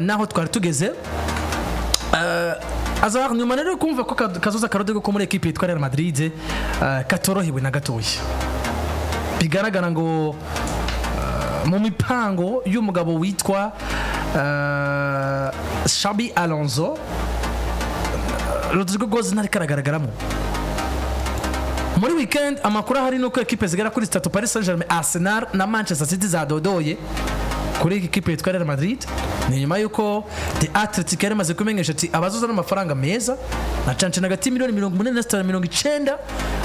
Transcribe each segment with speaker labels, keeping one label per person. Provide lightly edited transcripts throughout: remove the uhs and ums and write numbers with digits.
Speaker 1: Naho twari tugeze aza nyuma rero kumva ko kazoza ka Rodrygo ko muri ekipe yitwa Real Madrid katorohewe na gatoya. Bigaragara ngo mu mipango y'umugabo witwa Xabi Alonso, Rodrygo Goes ntari karagaragaramo muri weekend. Amakuru ahari nuko ekipe zigera kuri zitatu, Paris Saint-Germain, Arsenal na Manchester City, zadodoye kuri iyi kipe yitwa Real Madrid. Ni nyuma yuko The Athletic yari imaze kumenyesha ati abazoza n'amafaranga meza na cancana hagati miliyoni 85 na 90,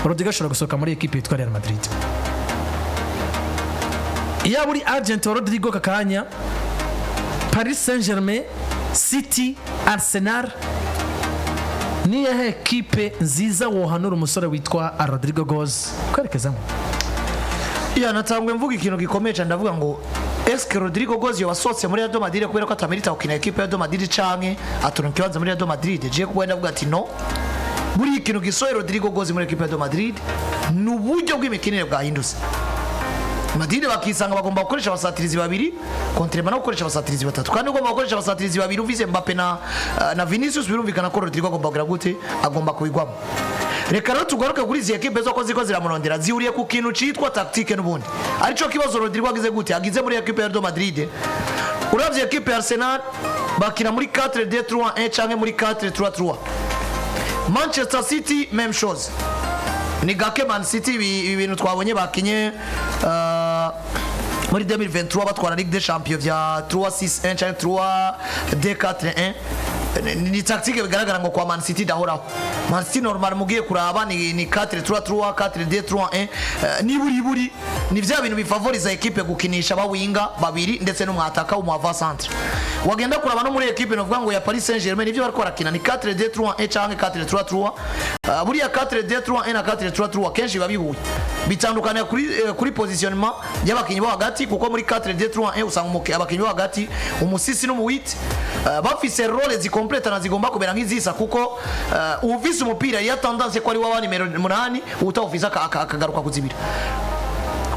Speaker 1: Rodrygo ashobora gusohoka muri ekipe yitwa Real Madrid. Yaba uri agent wa Rodrygo aka kanya, Paris Saint-Germain, City, Arsenal, niyahe ekipe nziza wohanura umusore witwa Rodrygo Goes kwerekezamo?
Speaker 2: Ya, natangwe mvuga ikintu gikomeye cyane. Ndavuga ngo eske Rodrygo Goes wasohotse muri Real Madrid kubera ko atamerita gukina ekipe ya Real Madrid, canke atonka ikibanza muri Real Madrid? Je kuba ndavuga ati no, buri ikintu gisohoye Rodrygo Goes muri ekipe ya Real Madrid ni uburyo bw'imikinire bwahindutse. Madrid bakisanga bagomba gukoresha abasatirizi babiri, contrairement no gukoresha abasatirizi batatu. Kandi ugomba gukoresha abasatirizi babiri uvise Mbappe na Vinicius, birumvikana ko Rodrygo agomba kugira gute? Agomba kubigwamo. Reka rero tugaruke kuri izi ekipe zo ko ziko ziramurondera. Zihuriye ku kintu citwa tactique n'ubundi, arico kibazo Rodrygo agize gute, agize muri ekipe ya Real Madrid. Uravye ekipe ya Arsenal, bakina muri 4-2-3-1 canke muri 4-3-3. Manchester City, même chose. Ni gake Man City ibi bintu twabonye bakinye muri 2023 batwara Ligue des Champions vya 3-6-1 canke 3-2-4-1. Ni tactique bigaragara ngo kwa Man City idahoraho. Man City normal mugiye kuraba ni 4-3-3, 4-2-3-1, ni buri ni vya bintu bifavoriza ekipe gukinisha abawinga babiri ndetse n'umwataka w'umu centre. Wagenda kuraba no muri ekipe novuga ngo ya Paris Saint-Germain, nivyo bariko barakina ni 4-2-3-1 canke 4-3-3. Buriya 4-2-3-1 na 4-3-3 kenshi biba bihuye, bitandukaniye kuri positionnement y'abakinyi bo hagati, kuko muri 4-2-3-1 usanga abakinyi bo hagati, umu six n'umu huit, bafise rôle zikompletana, zigomba kumera nk'izisa, kuko uwufise umupira ya tendance ko ari wa nimero 8, utawufise akagaruka kuzibira,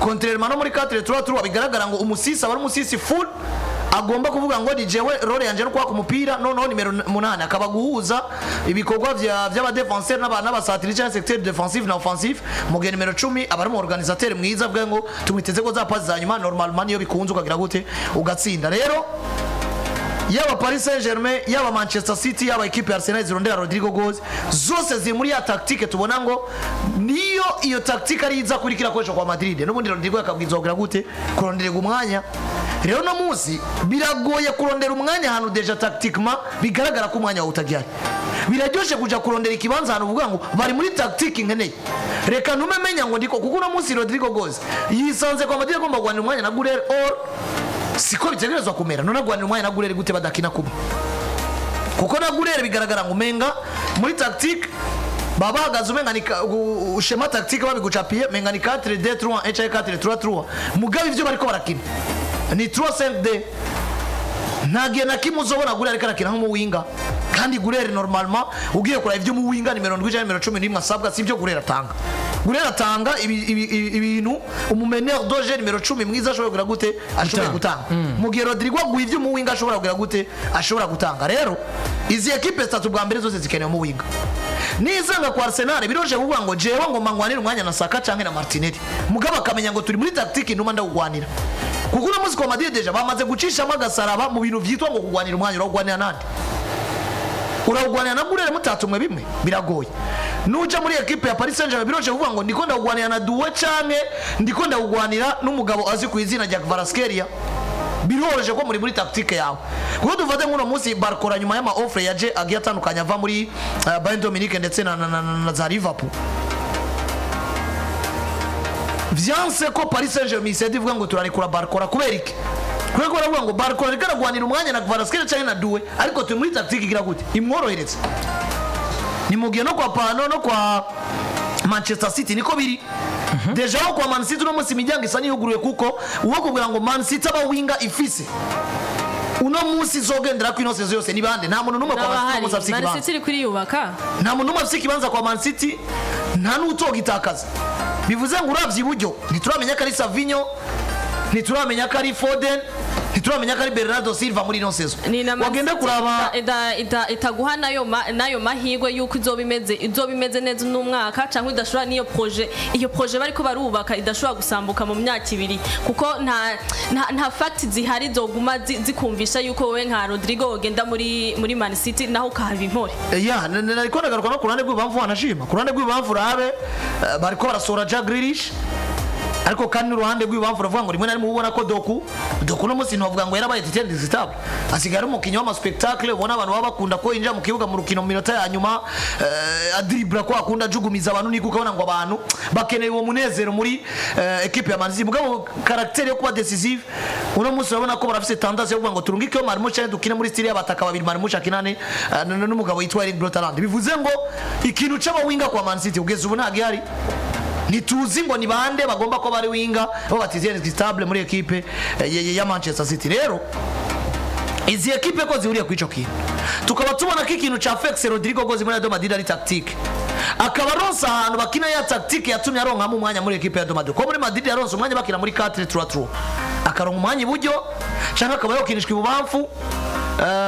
Speaker 2: contrairement no muri 4-3-3 bigaragara ngo umu six aba ari umu six full, agomba kuvuga ngo ni jewe, rôle yanje no kwaka umupira, noneho nimero 8 akaba guhuza ibikorwa vya vy'abadefenseur n'abasatiri cyangwa secteur défensif na offensif, mu gihe nimero 10 aba ari umu organisateur mwiza, avuga ngo tumwiteze ko za passe za nyuma normalement niyo bikunze ukagira gute, ugatsinda. Rero yaba Paris Saint-Germain, yaba Manchester City, yaba ekipe ya Arsenal zirondera Rodrygo Goes, zose ziri muri ya tactique tubona ngo niyo iyo tactique ari iza kuri kira kwa Madrid. N'ubundi Rodrygo yakabwirizwa kugira gute? Kurondererwa umwanya. Rero no munsi biragoye kurondera umwanya ahantu déjà tactiquement bigaragara ko umwanya wawe utagihari. Biraryoshe kuja kurondera ikibanza ahantu uvuga ngo bari muri tactique nkeneye, reka ntume menya ngo ndiko, kuko uno munsi Rodrygo Goes yisanze kwa Madrid agomba guhanira umwanya na Guler. Or siko bitegerezwa kumera. None agwanira umwanya na Guler gute badakina kumwe? Kuko na Guler bigaragara ngo umenga muri tactique baba bahagaze, umenga ni schéma tactique babigucapiye, menga ni 4 2 3 1 canke 4 3 3, mugabe ivyo bariko barakina ni 3 5 D. Nta gihe na kimwe uzobona Guler ariko arakina nk'umuwinga, kandi Guler normalement ugiye kuraba ivyo umuwinga nimero 7 canke nimero 11 asabwa, sivyo Guler atanga. Guler atanga ibintu umu meneur de jeu nimero 10 mwiza ashobora kugira gute, ashoboye gutanga, mu gihe Rodrygo aguha ivyo umuwinga ashobora kugira gute, ashobora gutanga. Rero izi ekipe zitatu bwa mbere zose zikeneye umuwinga. Nizanga kwa Arsenal biroshe kuvuga ngo jewe ngo mangwanire umwanya na Saka canke na Martinelli, mugabo akamenya ngo turi muri tactique ntuma ndawugwanira, kuko uno munsi kwa Madrid déjà bamaze gucishamo agasaraba mu bintu vyitwa ngo kugwanira umwanya. Urawugwanira nande? Urawugwanira na Guler mutatumwe bimwe? Biragoye. Nuja muri ekipe ya Paris Saint-Germain, biroshe kuvuga ngo ndiko ndawugwanira na Doué canke ndiko ndawugwanira n'umugabo azi ku izina rya Kvaratskhelia. Biroroshye ko muri tactique yawe, kuko dufate nk'uno munsi Barcola, nyuma y'ama offre yaje agiye atandukanye ava muri Bayern Dominique ndetse na za Liverpool, vyanse ko Paris Saint-Germain isedi ivuga ngo turarekura Barcola. Kubera iki? Kubera ko baravuga ngo Barcola ariko aragwanira umwanya na Kvaratskhelia canke na Doué, ariko turi muri tactique igira gute, imworohereza. Ni mu gihe no kwa Pano no kwa Manchester City niko biri. Déjà aho kwa Man City uno munsi imiryango isa n'iyuguruye, kuko uwo kugira ngo Man City aba winga ifise uno munsi izogendera ko ino saison yose ni bande? Nta muntu n'umwe kwa Man City uno munsi afise
Speaker 3: n'abahari Man
Speaker 2: ikibanza.
Speaker 3: City iri kuriyubaka.
Speaker 2: Nta muntu n'umwe afise ikibanza kwa Man City, nta n'utogitakaza. Bivuze ngo uravye iburyo, ntituramenya ko ari Savinho, ntituramenya ko ari Foden. Ntituramenya ko ari Bernardo Silva muri ino saison.
Speaker 3: Ni na Man
Speaker 2: Wagenda
Speaker 3: City
Speaker 2: kuraba
Speaker 3: itaguha nayo mahirwe yuko izoba imeze neza n'umwaka cyangwa idashobora n'iyo projet, iyo projet bariko barubaka idashobora gusambuka mu myaka 2, kuko nta fact zihari zoguma zikumvisha yuko wowe nka Rodrigo wogenda muri Man City naho ukahaba impore.
Speaker 2: Ya, nariko ndagaruka no ku ruhande rw'ibubamfu. Wanashima ku ruhande rw'ibubamfu urabe, bariko barasohora Jack Grealish, ariko kandi n'uruhande rw'ibubamfu uravuga ngo rimwe na rimwe ubona ko Doku no munsi ntiwavuga ngo yarabaye titulaire indiscutable, asigaye ari umukinnyi w'ama spectacle. Ubona abantu baba bakunda ko yinjira mu kibuga mu rukino mu minota ya nyuma, adiribura ko akunda ajugumiza abantu, niko ukabona ngo abantu bakeneye uwo munezero muri equipe ya Man City. Mugabo caractère yo kuba décisive, uno munsi urabona ko barafise tendance yo kuvuga ngo turungikeho Marmoush cyane, dukine muri style y'abataka babiri, Marmoush akinane n'umugabo yitwa Erling Braut Haaland. Bivuze ngo ikintu c'aba winger kwa Man City ugeze ubu ntabwo ihari. Ntituzi ngo ni bande bagomba ko bari winger bo batizeye stable muri equipe ya Manchester City. Rero izi ekipe ko zihuriye kuri ico kintu, tukaba tubona ko ikintu ca Fex Rodrigo Gozi muri Real Madrid ari tactique, akaba aronse ahantu bakina ya tactique yatumye aronkamo umwanya muri ekipe ya Real Madrid, ko muri Madrid yaronse umwanya bakina muri 4-3-3, akaronka umwanya iburyo canke akaba yokinishwa ibubamfu,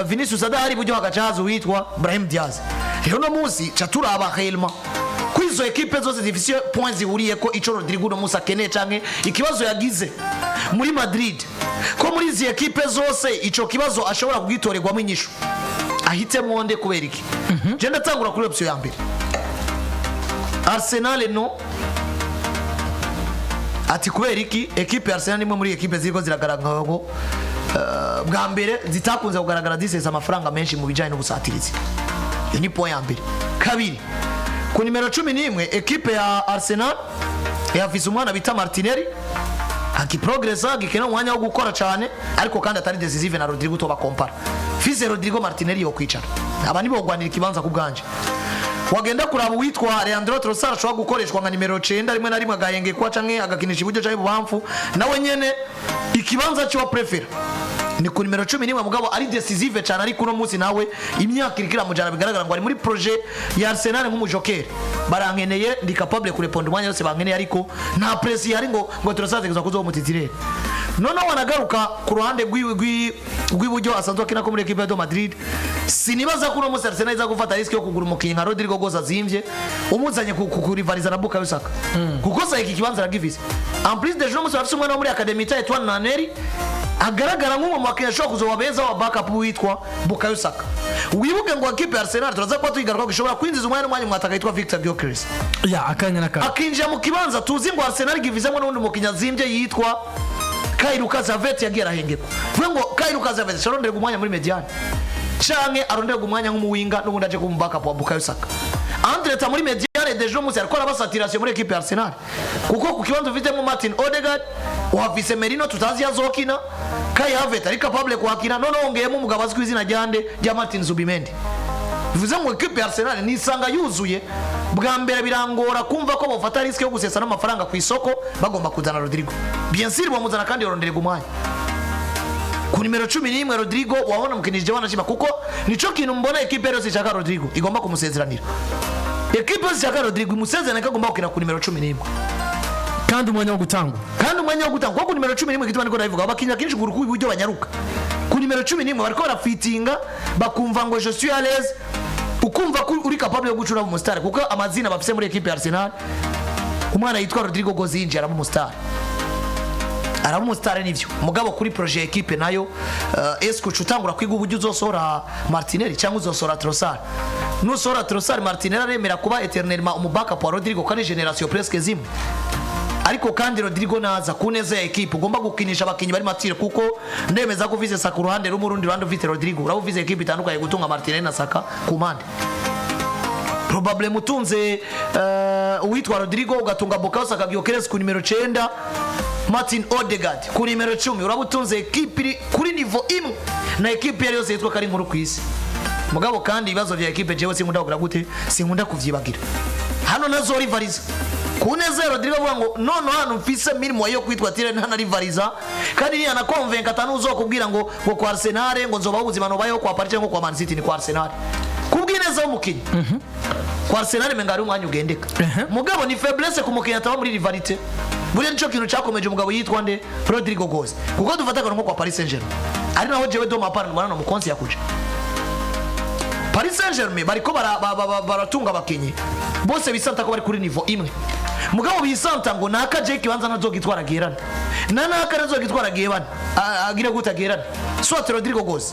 Speaker 2: Vinicius adahari iburyo hagaca haza uwitwa Brahim Diaz. Rero no munsi ca turaba réellement ko izo ekipe zose zifise point zihuriye ko ico Rodrigo uno munsi akeneye canke ikibazo yagize muri Madrid, ko muri izi ekipe zose ico kibazo ashobora kugitorerwamo inyishu, ahitemo nde? Kubera iki? Je ndatangura kuri option ya mbere, Arsenal. No ati kubera iki? Ekipe ya Arsenal ni imwe muri ekipe ziriko ziragaragara ko bwa mbere zitakunze kugaragara zisesa amafaranga menshi mu bijanye n'ubusatirizi. Iyo ni point ya mbere. Kabiri, ku nimero 11 ekipe ya Arsenal yafise umwana bita Martinelli akiprogresa, agikeneye umwanya wo gukora cyane, ariko kandi atari décisive na Rodrigo utoba kompara. Fise Rodrigo, Martinelli yo kwicara, aba nibo gwanira ikibanza ku bwanje. Wagenda kuraba uwitwa Leandro Trossard, ashobora gukoreshwa nka nimero 9 rimwe na rimwe, agahengekwa canke agakinisha iburyo canke ibubamfu. Nawe nyene ikibanza cyo prefera ni ku nimero 11, mugabo ari décisive cyane. Ariko uno munsi nawe imyaka iriko iramujana, bigaragara ngo ari muri projet ya Arsenal nk'umujokeri: barankeneye, ndi capable kureponda umwanya wose bankeneye, ariko nta pression ihari ngo Trossard kuza kuzoba umu titulaire. Noneho wanagaruka ku ruhande rw'iburyo asanzwe akina ko muri equipe ya Real Madrid, sinibaza ko uno munsi Arsenal iza gufata risque yo kugura umukinnyi nka Rodrigo Goza azimvye, umuzanye kurivaliza na Bukayo Saka, kuko Saka iki kibanza aragifise. En plus de uno munsi bafise umwana wo muri academy yitwa Etoine Naneri, agaragara nk'umwe mu bakinnyi ashobora kuzoba beza wa backup witwa Bukayo Saka. Wibuke ngo equipe ya Arsenal, turaza kuba tuyigaruka, ishobora kwinjiza umwanya n'umwanya mwataka yitwa Victor Gyökeres,
Speaker 1: ya akanya n'akanya,
Speaker 2: akinjira mu kibanza. Tuzi ngo Arsenal givizemo n'undi mukinnyi azimbye yitwa Kai Lucas Havertz, yagiye arahengekwa. Vuga ngo Kai Lucas Havertz aronderwa umwanya muri médiane canke aronderwa umwanya nk'umu winger, n'ubundi aje kuba backup wa Bukayo Saka. Andre muri médiane déjà munsi ariko araba saturation muri équipe ya Arsenal, kuko ku kibanza ufitemo Martin Odegaard, uhafise Merino tutazi yazokina, Kai Havertz ari capable kuhakina, none wongeyemo umugabo azwi ku izina rya nde, rya Martin Zubimendi. Bivuze ngo equipe ya Arsenal nisanga yuzuye. Bwa mbere birangora kumva ko bafata risque yo gusesa n'amafaranga ku isoko bagomba kuzana Rodrigo. Bien sûr bamuzana kandi yorondererwa umwanya ku nimero 11. Rodrigo wabona mukinishije, wanashima, kuko nico kintu mbona equipe yose ishaka Rodrigo igomba kumusezeranira. Equipe yose ishaka Rodrigo imusezerane ko agomba gukina ku nimero 11,
Speaker 1: kandi umwanya wo gutangwa,
Speaker 2: kandi umwanya wo gutanga, kuko ku nimero 11, gituma niko ndabivuga, abakinnyi akenshi kuguru kw'iburyo banyaruka. Ku nimero 11 bariko barafitinga, bakumva ngo je suis à l'aise, ukumva ko uri capable yo gucura mu star, kuko amazina bafise muri equipe ya Arsenal, umwana yitwa Rodrigo Gozi yinjiye araba umu star, araba umu star nivyo. Mugabo kuri projet ya equipe nayo, est-ce que utangura kwiga uburyo uzosohora Martinelli cyangwa uzosohora Trossard? Nusohora Trossard, Martinelli aremera kuba éternellement umu backup wa Rodrigo, kandi génération presque zimwe. Ariko kandi Rodrigo naza ku neza ya equipe, ugomba gukinisha abakinnyi bari mature, kuko ndemeza ko ufise Saka uruhande rumwe, urundi ruhande ufite Rodrigo, uraba ufise equipe itandukanye gutunga Martinelli na Saka ku mpande. Probable mutunze uwitwa Rodrigo, ugatunga Bukayo Saka, Gyökeres ku nimero 9, Martin Odegaard ku nimero 10, uraba utunze equipe iri kuri niveau imwe na equipe yari yose yitwa ko ari nkuru ku isi. Mugabo kandi ibibazo vya equipe jewe sinkunda kugira gute, sinkunda kuvyibagira. Hano nazo rivaliza ku neza ya Rodrigo, avuga ngo none hano mfise mirimo yo kwitwa tire ntanarivaliza, kandi niya na convince atanu uzokubwira ngo kwa Arsenal ngo nzobaho ubuzima nobayeho kwa Paris cyangwa kwa Man City, ni kwa Arsenal kubw'ineza y'umukinnyi. Kwa Arsenal menga ari umwanya ugendeka. Mugabo ni faiblesse ku mukinnyi ataba muri rivalité. Buriya nico kintu cyakomeje umugabo yitwa nde, Rodrygo Goes, kuko dufata akantu nko kwa Paris Saint-Germain, ari naho jewe doma part mbona no mukonsi yakuje Paris Saint-Germain, bariko baratunga abakinyi bose bisanta ko bari kuri niveau imwe, mugabo bisanta ngo naka je kibanza ntazogitwara gerana na naka ntazogitwara gebana, agire gute agerana, soit Rodrygo Goes.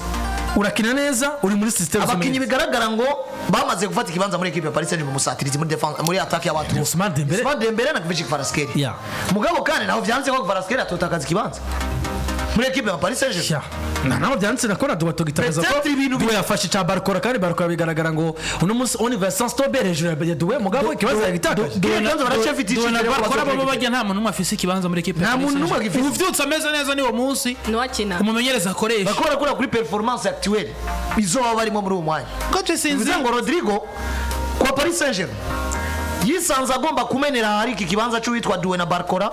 Speaker 1: Urakina neza, uri muri system.
Speaker 2: Abakinyi bigaragara ngo bamaze gufata ikibanza muri équipe ya Paris Saint-Germain, musatirizi muri défense, muri attaque y'abatu,
Speaker 1: Ousmane Dembélé.
Speaker 2: Ousmane Dembélé na Kvicha Kvaratskhelia. Mugabo kandi naho vyanze ko Kvaratskhelia atotakaza ikibanza muri équipe ya Paris Saint-Germain.
Speaker 1: Ya. Na naho byanditse na kona duba tugitakaza ko
Speaker 2: Peut-être ibintu
Speaker 1: Doué yafashe cya Barcola, kandi Barcola bigaragara ngo uno munsi Oliver Stobert hejuru ya Doué, mugabo ikibazo yagitakaje.
Speaker 2: Kiriya kibanza baracyafite
Speaker 4: Duwe na
Speaker 2: icyizere ko
Speaker 4: Barcola
Speaker 2: bazogira.
Speaker 4: bo bajya, nta muntu n'umwe afise ikibanza muri équipe ya
Speaker 2: Nta
Speaker 4: Paris
Speaker 2: muntu n'umwe
Speaker 4: Saint-Germain.
Speaker 2: agifise.
Speaker 4: Ubuvyutse ameze neza niwo munsi
Speaker 3: Niwakina.
Speaker 4: umumenyereza akoresha.
Speaker 2: Bariko barakora kuri performance actuelle izo baba barimo muri uwo mwanya.
Speaker 4: Ko je sinzi.
Speaker 2: Bivuze ngo Rodrygo kwa Paris Saint-Germain yisanze agomba kumenera ahari iki kibanza cy'uwitwa Doué na Barcola,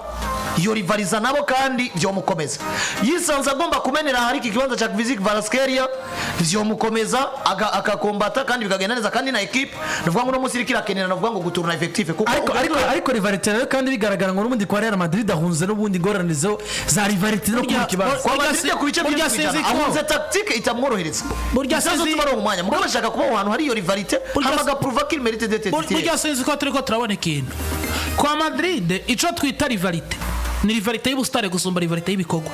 Speaker 2: yorivariza nabo kandi vyomukomeza. Yisanze agomba kumenera ahari iki kibanza cya Kvizik Kvaratskhelia, vyomukomeza akakombata kandi bikagenda neza, kandi na équipe nuvuga ngo uno munsi iriko irakenera, nuvuga ngo gutourna effectif kuko
Speaker 1: Ariko rivalité nayo kandi bigaragara ngo n'ubundi kwa Real Madrid ahunze n'ubundi ingorane zo za rivalité no kubura ikibanza.
Speaker 2: Kwa Madrid ku bice
Speaker 4: Burya
Speaker 2: byinshi
Speaker 4: sinzi ko-
Speaker 2: ahunze tactique itamworohereza,
Speaker 4: Burya
Speaker 2: Itazo
Speaker 4: sinzi-
Speaker 2: tuma aronka umwanya, mugabo ashaka kuba aho hantu hari iyo rivalité, hama agaprouva qu'il mérite d'être titulaire.
Speaker 4: Burya sinzi ko turiko turabona ikintu kwa Madrid, ico twita rivalité ni rivalité y'ubusitari gusumba rivalité y'ibikorwa,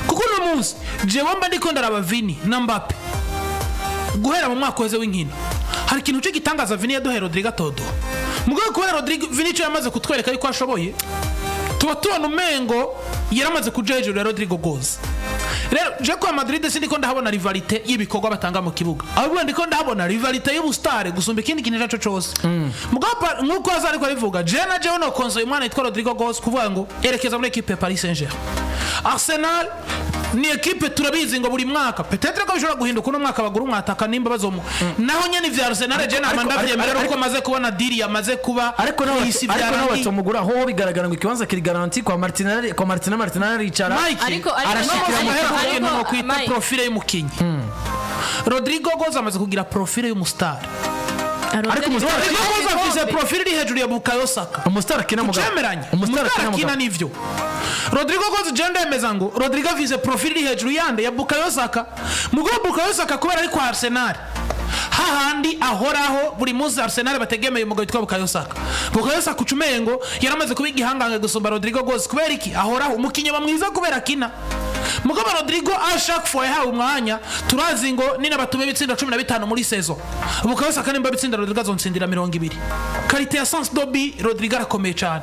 Speaker 4: kuko uno munsi jewe mba ndiko ndaraba Vini na Mbappe guhera mu mwaka uheze w'inkino, hari ikintu cy'igitangaza Vini yaduhaye, Rodrygo atodo. Mugabo kubera Rodrygo, Vini icyo yamaze kutwereka yuko ashoboye, tuba tubona umengo yaramaze kuja hejuru ya Rodrygo Goes. Rero je kwa Madrid sindiko ndahabona rivalité y'ibikorwa batanga mu kibuga, ahubwo ndiko ndahabona rivalité y'ubusitari gusumba ikindi kintu icyo cyose. Mugabo nk'uko aza ariko arivuga, je na jewe no conseil umwana yitwa Rodrygo Goes kuvuga ngo erekeza muri équipe ya Paris Saint-Germain. Arsenal ni équipe turabizi ngo buri mwaka, peut-être ko bishobora guhinduka uno mwaka bagura umwataka nimba bazomu naho nyene ivya Arsenal je nama ndavyemera uko maze kubona deal yamaze kuba
Speaker 1: Ariko nawe
Speaker 4: kw'isi
Speaker 1: ariko nawe
Speaker 4: vyarangiye.
Speaker 1: batomugura ho bigaragara ngo ikibanza kiri garanti kwa Martinelli, kwa Martinelli aricara.
Speaker 4: Mike,
Speaker 3: Ariko
Speaker 1: arashikira mu
Speaker 4: amahera
Speaker 3: ariko-
Speaker 4: ikintu kwita
Speaker 3: Mike.
Speaker 4: profile y'umukinyi, Rodrygo Goes amaze kugira profile y'umustar.
Speaker 1: Ariko umustar-
Speaker 4: Rodrygo Goes afise profile iri hejuru ya Bukayo Saka.
Speaker 1: Umustar akina, mugabo.
Speaker 4: Tucemeranye.
Speaker 1: Umustar
Speaker 4: umustar
Speaker 1: akina,
Speaker 4: akina
Speaker 1: mugabo.
Speaker 4: nivyo. Rodrygo Goes, je ndemeza ngo Rodrygo afise profile iri hejuru yande, ya Bukayo Saka. Mugabo Bukayo Saka kubera ari kwa Arsenal, hahandi ahoraho buri munsi, Arsenal bategemeye umugabo witwa Bukayo Saka, Bukayo Saka uca umengo yaramaze kuba igihangange gusumba Rodrygo Goes. Kubera iki? Ahoraho, umukinnyi aba mwiza kubera akina. Mugabo Rodrygo à chaque fois yahawe umwanya, turazi ngo nina batume ibitsinda 15 muri saison, Bukayo Saka nimba bitsinda, Rodrygo azonsindira 20. Qualité ya sens de but, Rodrygo arakomeye cyane.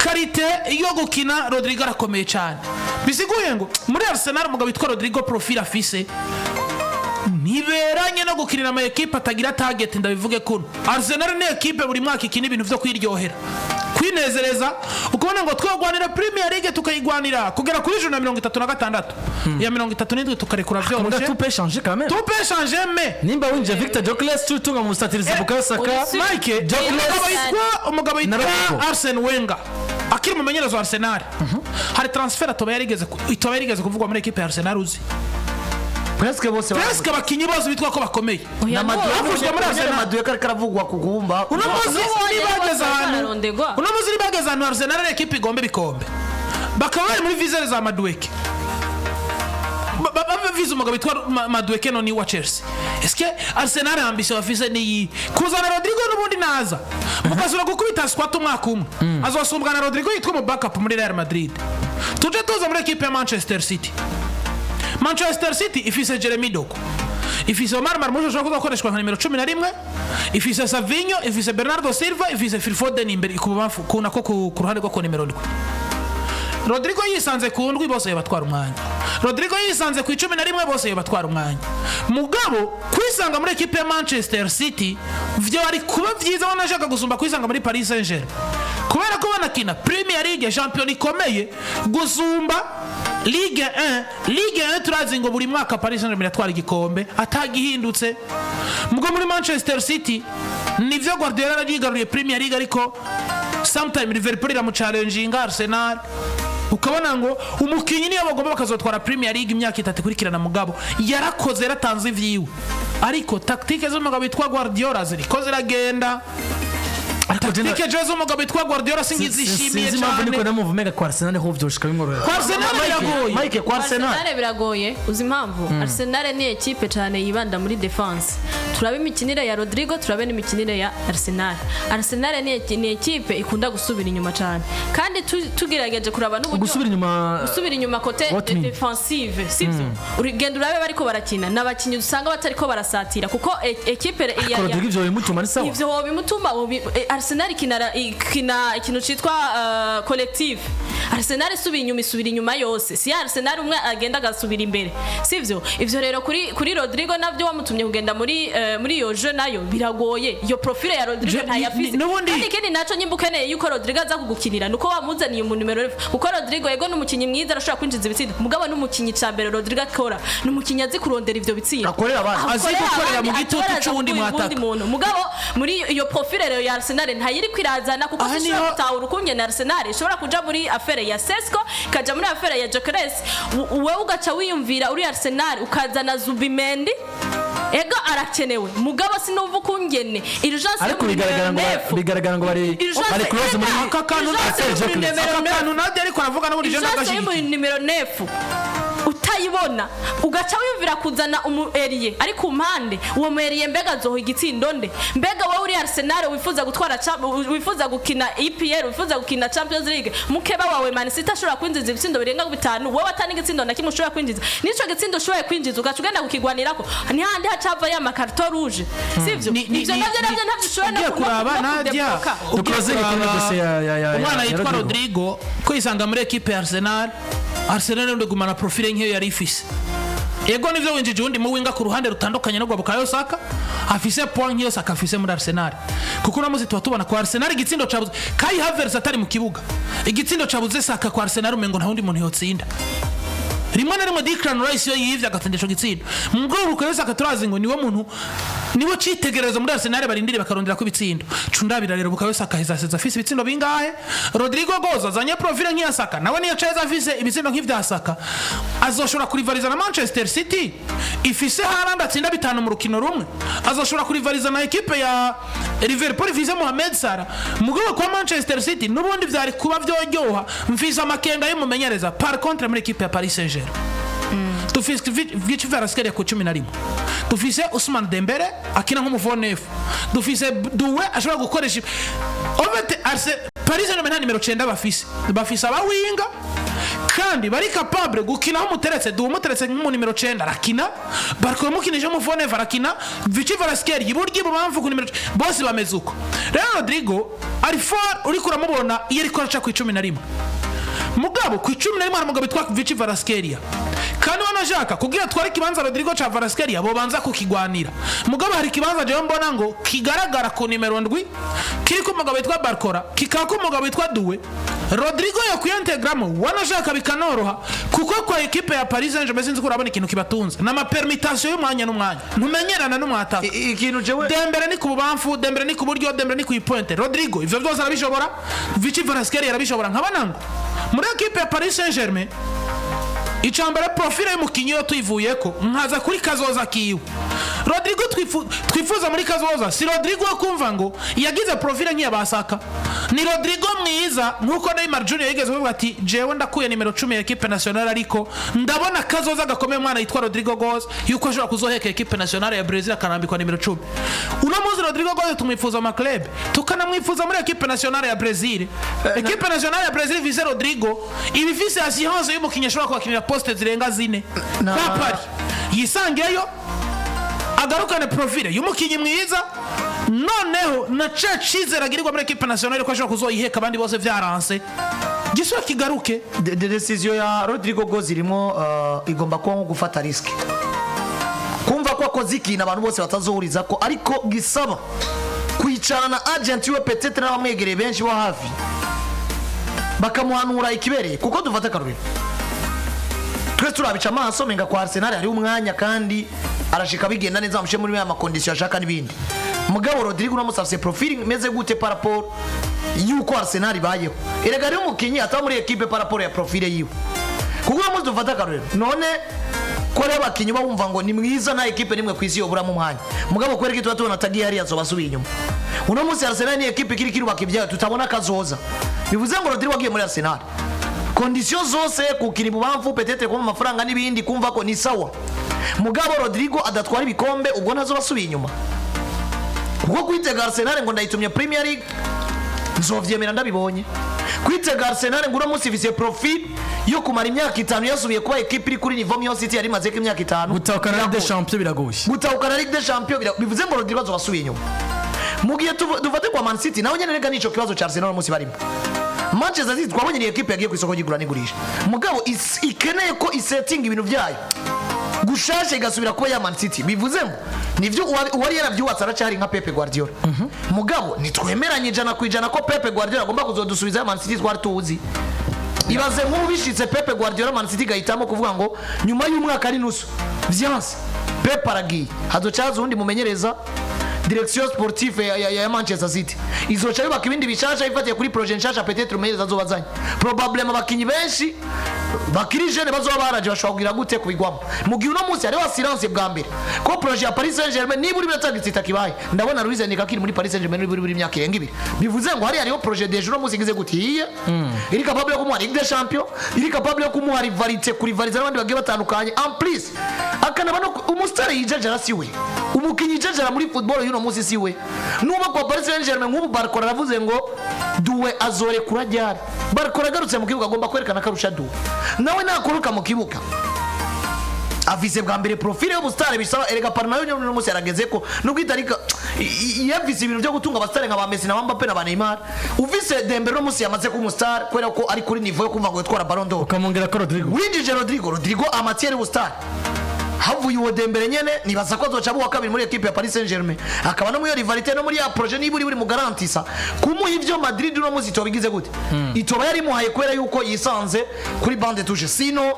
Speaker 4: Qualité yo gukina, Rodrygo arakomeye cyane. Bisiguye ngo muri Arsenal umugabo witwa Rodrygo profile afise ntiberanye no gukinira ama ekipe atagira target. Ndabivuge kuno, Arsenal ni ekipe buri mwaka ikina ibintu vyo kwiryohera, kwinezereza, ukabona ngo twogwanira Premier League tukayigwanira kugera kuri juru na 36 ya 37 tukarekura
Speaker 1: Muga
Speaker 4: vyoroshe.
Speaker 1: tout peut changer quand même.
Speaker 4: Tout peut changer, mais
Speaker 1: Nimba winjiye Victor Gyökeres, tutunga mu musatirizi Bukayo Saka.
Speaker 4: Mike, umugabo
Speaker 1: Na
Speaker 4: yitwa
Speaker 1: Rodrigo.
Speaker 4: Arsene Wenger akiri umumenyereza wa Arsenal, hari transfert atoba yarigeze kuvugwa muri ekipe ya Arsenal uzi?
Speaker 2: Presque bose.
Speaker 4: Presque abakinyi bose bitwa ko bakomeye
Speaker 3: Oya,
Speaker 2: na
Speaker 3: no.
Speaker 4: Bavuzwe muri Arsenal.
Speaker 2: Madueke ariko aravugwa ku kubumba.
Speaker 4: Uno munsi
Speaker 3: Ubu
Speaker 4: nibageze ahantu
Speaker 3: bararondegwa.
Speaker 4: uno munsi nibageze ahantu Arsenal ari ekipe igomba ibikombe, bakaba bari muri viseur za Madueke, bavize umugabo witwa Madueke noni wa Chelsea. Eske Arsenal ambition bafise niyi kuzana Rodrygo? N'ubundi naza mukasubira gukubita squat umwaka umwe, azosumbwa na Rodrygo yitwa mu backup muri Real Madrid. Tuje tuza muri ekipe ya Manchester City. Manchester City ifise Jeremy Doku, ifise Omar Marmoush ashobora kuzakoreshwa nka nimero 11, ifise Savinho, ifise Bernardo Silva, ifise Phil Foden imbere ku bubamfu, ku nako ku ruhande rwo ku nimero 7. Rodrygo yisanze ku ndwi, bose yabatwara umwanya. Rodrygo yisanze ku 11, bose yabatwara umwanya. Mugabo kwisanga muri ekipe ya Manchester City vyo ari kuba vyiza, wanashaka gusumba kwisanga muri Paris Saint-Germain, kubera ko banakina Premier League, champion ikomeye gusumba Ligue 1. Ligue 1 turazi ngo buri mwaka Paris Saint-Germain iratwara igikombe atagihindutse. Mugo muri Manchester City nivyo, Guardiola yarayigaruriye Premier League, ariko sometime Liverpool iramuchallenginga, Arsenal, ukabona ngo umukinyi niyo bagomba bakazotwara Premier League imyaka itatu ikurikirana, mugabo yarakoze, yaratanze ivyiwe, ariko tactique z'umugabo witwa Guardiola ziriko ziragenda.
Speaker 1: Ariko je
Speaker 4: Tactique jewe z'umugabo witwa Guardiola singizishimiye
Speaker 1: sinzi impamvu niko
Speaker 4: cyane.
Speaker 1: ndamwumva umenga kwa Arsenal ho vyoshika bimworohera.
Speaker 4: Kwa Arsenal biragoye.
Speaker 2: Mike, kwa Arsenal
Speaker 3: Arsenal biragoye. Uzi impamvu? Arsenal ni ekipe cyane yibanda muri defense. Turabe imikinire ya Rodrigo, turabe n'imikinire ya Arsenal. Arsenal ni ekipe ikunda gusubira inyuma cyane, kandi tugerageje kuraba n'uburyo
Speaker 1: Gusubira inyuma?
Speaker 3: Gusubira inyuma côté
Speaker 1: What mean?
Speaker 3: defensive, sivyo? Urugendo urabe bariko barakina n'abakinyi usanga batariko barasatira, kuko ekipe
Speaker 1: Ariko Rodrigo ivyo bimutuma ni sawa.
Speaker 3: Ivyo wobimutuma Arsenal ikina ikintu citwa collective. Arsenal isubira inyuma, isubira inyuma yose, si ya Arsenal umwe agenda agasubira imbere, sivyo? Ivyo rero kuri Rodrigo navyo wamutumye kugenda muri iyo jeu nayo biragoye. Iyo profile ya Rodrigo ntayafise. Kandi ikindi naco, nyimba ukeneye yuko Rodrigo aza kugukinira, nuko wamuzaniye umu numéro 9, kuko Rodrigo, yego, n'umukinyi mwiza, arashobora kwinjiza ibitsindo, mugabo n'umukinyi ca mbere Rodrigo akora n'umukinyi azi kurondera ivyo bitsindo.
Speaker 2: Akorera abandi.
Speaker 4: Azi gukorera mu
Speaker 3: abandi,
Speaker 4: gitutu
Speaker 3: atoreza
Speaker 4: c'uwundi
Speaker 3: kuba
Speaker 4: mwataka.
Speaker 3: uwundi muntu. Mugabo muri iyo profile rero ya Arsenal ntayiri kwirazana, kuko
Speaker 4: Aha
Speaker 3: sishobora gutahura ukungene Arsenal ishobora kuja muri affaire ya Sesko, ikaja muri affaire ya Gyökeres, wewe ugaca wiyumvira uri Arsenal ukazana Zubimendi. Ego, arakenewe, mugabo sinumva ukungene urgence
Speaker 1: Ariko bigaragara ngo bari bari close muri
Speaker 4: Aka kantu
Speaker 1: Aka
Speaker 4: aka kantu Nadia ariko aravuga n'ubundi je
Speaker 3: urgence yo
Speaker 4: ndagashyigikiye.
Speaker 3: muri numéro 9 utayibona, ugaca wiyumvira kuzana umu ailier ari ku mpande. Uwo mu ailier mbega azoha igitsindo nde? Mbega wowe uri Arsenal wifuza gutwara wifuza gukina EPL, wifuza gukina Champions League, mukeba wawe Man City ashobora kwinjiza ibitsindo birenga bitanu, wowe atani igitsindo na kimwe ushobora kwinjiza. Nico gitsindo ushoboye kwinjiza ugaca ugenda kukigwanirako, ni handi hacava ya ma carton rouge, sivyo? Ivyo navyo ntabyo ushobora
Speaker 4: Ugiye kuraba
Speaker 3: no
Speaker 4: Nadia,
Speaker 3: kudebloka.
Speaker 4: ugiye
Speaker 1: Dukoze kuri
Speaker 4: kuraba
Speaker 1: dossier
Speaker 4: umwana
Speaker 1: ya
Speaker 4: yitwa
Speaker 1: Rodrigo.
Speaker 4: Rodrigo kwisanga muri ekipe ya Arsenal, Arsenal ndi gumana profile nk'iyo yari ifise. Ego nivyo, winjije uwundi mu winger ku ruhande rutandukanye no Bukayo Saka afise point nk'iyo Saka afise muri Arsenal, kuko uno munsi tuba tubona kwa Arsenal igitsindo cabuze Kai Havertz atari mu kibuga, igitsindo cabuze Saka kwa Arsenal umengo nta wundi muntu yotsinda. Rimwe na rimwe Declan Rice iyo yivye agatsinda ico gitsindo. Mugabo Bukayo Saka turazi ngo niwe muntu, niwe citegererezo muri Arsenal barindiriye bakarondera ko ibitsindo. Cundabira rero Bukayo Saka heza afise ibitsindo bingahe? Rodrigo Goza azanye profile nk'iya Saka, nawe niyo ceza afise ibitsindo nk'ivya Saka, azoshobora kurivariza na Manchester City ifise Haaland atsinda bitanu mu rukino rumwe? Azoshobora kurivariza na ekipe ya Liverpool ifise Mohamed Salah? Mugabo kwa Manchester City n'ubundi vyari kuba vyoryoha, mfise amakenga y'umumenyereza. Par contre muri ekipe ya Paris Saint-Germain dufise Vici Kvaratskhelia ku 11, dufise Ousmane Dembele akina nk'umu faux neuf, dufise Doué ashobora gukoresha. En fait, Paris Saint-Germain nta nimero 9 bafise, bafise aba winger kandi bari capable gukina aho umuteretse. Doué umuteretse nk'umu nimero 9 arakina, Barcola umukinije nk'umu faux neuf arakina, Vici Kvaratskhelia iburyo, ibubamfu ku nimero, bose bameze uko. Rero Rodrigo ari fort, uriko uramubona iyo ariko araca ku 11. Mugabo ku 11 hari umugabo witwa Vici Kvaratskhelia, kandi wanashaka kugira tware ikibanza Rodrigo ca Kvaratskhelia bobanza kukigwanira. Mugabo hari ikibanza jewe mbona ngo kigaragara ku nimero 7 kiriko umugabo witwa Barcola, kikaba ko umugabo witwa Doué, Rodrigo yakwiyentegramo wanashaka bikanoroha, kuko kwa ekipe ya Paris Saint-Germain sinzi ko urabona ikintu kibatunze n'ama permutation y'umwanya n'umwanya, ntumenyerana n'umwataka.
Speaker 2: Ikintu jewe
Speaker 4: Dembele ni ku bubamfu, Dembele ni ku buryo, Dembele ni ku i pointe. Rodrigo ivyo byose arabishobora, Vici Kvaratskhelia arabishobora. Nkabona ngo muri ekipe ya Paris Saint-Germain icambere profile y'umukinyi yo tuyivuyeko, nkaza kuri kazoza kiwe Rodrigo twifuza muri kazoza, si Rodrigo wo kumva ngo yagize profile nk'iya basaka, ni Rodrigo mwiza nkuko Neymar Junior yigeze kuvuga ati: "Jewe ndakuye nimero 10 ya ekipe nationale, ariko ndabona kazoza gakomeye umwana yitwa Rodrigo Goes, yuko ashobora kuzoheka ekipe nationale ya Brazil akarambikwa nimero 10." Uno munsi Rodrigo Goes tumwifuza mu club, tukanamwifuza muri ekipe nationale ya Brazil. Ekipe nationale ya Brazil ifise Rodrigo iba ifise assurance y'umukinyi ashobora kubakinira poste zirenga zine. Kwa Paris yisangeyo, agarukane profile y'umukinyi mwiza, noneho na ca cizere agirirwa muri ekipe nationale ko ashobora kuzoyiheka abandi bose vyaranse gisura kigaruke.
Speaker 2: Décision ya Rodrigo Goes irimo igomba kuba nko gufata risque, kumva ko akoze ikintu abantu bose batazohuriza ko, ariko gisaba kwicarana na agent we, peut-être n'abamwegereye benshi bo hafi, bakamuhanura ikibereye. Kuko dufate akarorero, twese turabica amaso menga kwa Arsenal hariho umwanya kandi arashika bigenda neza, bamushyire muri ya ma conditions ashaka n'ibindi. Mugabo Rodrigo uramutse afise profile imeze gute par rapport yuko Arsenal ibayeho? Erega hariho umukinyi ataba muri equipe par rapport ya profile yiwe. Kuko uno munsi dufate akarorero, none Ko hariho abakinnyi uba wumva ngo ni mwiza, nta ekipe nimwe ku isi yoburamo umwanya. Mugabo kubera ko tuba tubona atagiye hariya, azoba asubiye inyuma. Uno munsi Arsenal ni ekipe ikiri kirubaka ibyayo, tutabona kazoza. Bivuze ngo Rodrigo agiye muri Arsenal, conditions zose, kukina ibubamfu, peut-être kubona amafaranga n'ibindi, kumva ko ni sawa. Mugabo Rodrigo adatwara ibikombe, ubwo ntazoba asubiye inyuma, kuko kwitega Arsenal ngo ndayitumye Premier League, nzovyemera ndabibonye. Kwitega Arsenal ngo uno munsi ifise profil yo kumara imyaka 5 yasubiye kuba ekipe iri kuri niveau nk'iyo City yari imazeko imyaka 5,
Speaker 1: Gutahukana Ligue des
Speaker 2: biragoye.
Speaker 1: Champions biragoye.
Speaker 2: Gutahukana Ligue des Champions bivuze ngo Rodrigo azoba asubiye inyuma. Mu gihe dufate kwa Man City, nawe nyene rega nico kibazo ca Arsenal uno munsi barimo. Manchester City twabonye ni ekipe yagiye ku isoko ry'igura n'igurisha, mugabo ikeneye ko isetinga ibintu byayo gushasha, igasubira kuba ya Man City. Bivuze ngo nivyo, uwari yaravyubatse aracyari nka Pep Guardiola. Mugabo ntitwemeranye 100% ko Pep Guardiola agomba kuzodusubiza ya Man City twari tuzi. Ibaze nk'ubu bishitse Pep Guardiola, Man City igahitamo kuvuga ngo nyuma y'umwaka ari nusu vyanse, Pep aragiye, hazoca haza uwundi mumenyereza. Direction sportive ya Manchester City izoca yubaka ibindi bishasha ifatiye kuri projet nshasha, peut-être umumenyereza azoba azanye, probablement abakinyi benshi bakiri jeunes bazoba baraje bashobora kugira gute kubigwamo. Mu gihe uno munsi hariho assurance bwa mbere ko projet ya Paris Saint-Germain niba uri biratanga itakibaye. Ndabona Luis Enrique akiri muri Paris Saint-Germain buri myaka irenga 2. Bivuze ngo hariho projet déjà uno munsi igize gute hiye, iri capable yo kumuha Ligue des Champions, iri capable yo kumuha rivalité, kurivaliza n'abandi bagiye batandukanye. En plus akanaba no umusitari yijajara, siwe umukinyi yijajara muri football y'uno munsi, siwe nuba kwa Paris Saint-Germain. Nk'ubu Barcola aravuze ngo Doué azorekura ryari? Barcola agarutse mu kibuga agomba kwerekana ko arusha Doué. Nawe nakoroka mu kibuga afise bwa mbere profile y'ubusitari bisaba. Erega Paris nayo nyine uno munsi yarageze ko nubwo itarika yafise ibintu byo gutunga abasitari nka ba Messi na ba Mbappe na ba Neymar. Ufise Dembele uno munsi yamaze kuba umusitari kubera ko ari kuri niveau yo kumva ngo yitwara Ballon d'Or,
Speaker 1: ukamwongera ko Rodrigo,
Speaker 2: winjije Rodrigo. Rodrigo amatière y'ubusitari, havuye uwo Dembele nyene nibaza ko azoca aba uwa kabiri muri ekipe ya Paris Saint-Germain, akaba no muri iyo rivalité, no muri ya projet. Niba uri buri mugarantisa kumuha ivyo Madrid uno munsi itoba igize gute, itoba yari imuhaye kubera yuko yisanze kuri banc de touche. Sinon,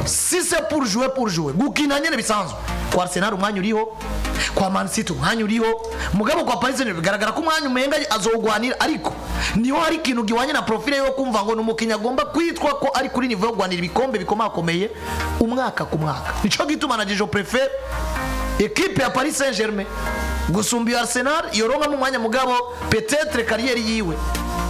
Speaker 2: si c'est pour jouer, pour jouer, gukina nyene bisanzwe, kwa Arsenal umwanya uriho, kwa Man City umwanya uriho. Mugabo kwa Paris Saint-Germain bigaragara ko umwanya umenga azowugwanira, ariko niho hari ikintu giwanye na profile yo kumva ngo ni umukinnyi agomba kwitwa ko ari kuri niveau yo kugwanira ibikombe bikomakomeye umwaka ku mwaka. Nico gituma na je préfère ekipe ya Paris Saint-Germain gusumba iyo Arsenal yoronkamo umwanya. Mugabo peut-être carrière yiwe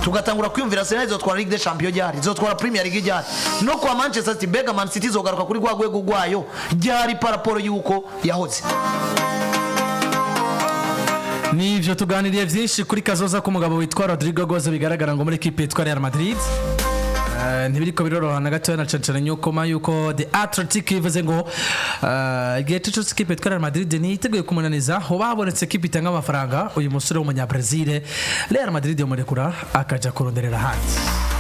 Speaker 2: tugatangura kwiyumvira Arsenal izotwara Ligue des Champions ryari, izotwara Premier League ryari, no kwa Manchester City, bega Man City izogaruka kuri rwa rwego rwayo ryari par rapport yuko yahoze?
Speaker 1: Nivyo, tuganiriye byinshi kuri kazoza k'umugabo witwa Rodrigo Goes. Bigaragara ngo muri ekipe yitwa Real Madrid ntibiriko biroroha na gatoya, na cane cane yuko ma yuko The Athletic ivuze ngo igihe cose ekipe yitwa Real Madrid ntiyiteguye kumunaniza, hoba habonetse ekipe itanga amafaranga, uyu musore w'umunyabrazil Real Madrid yomurekura akaja kuronderera ahandi.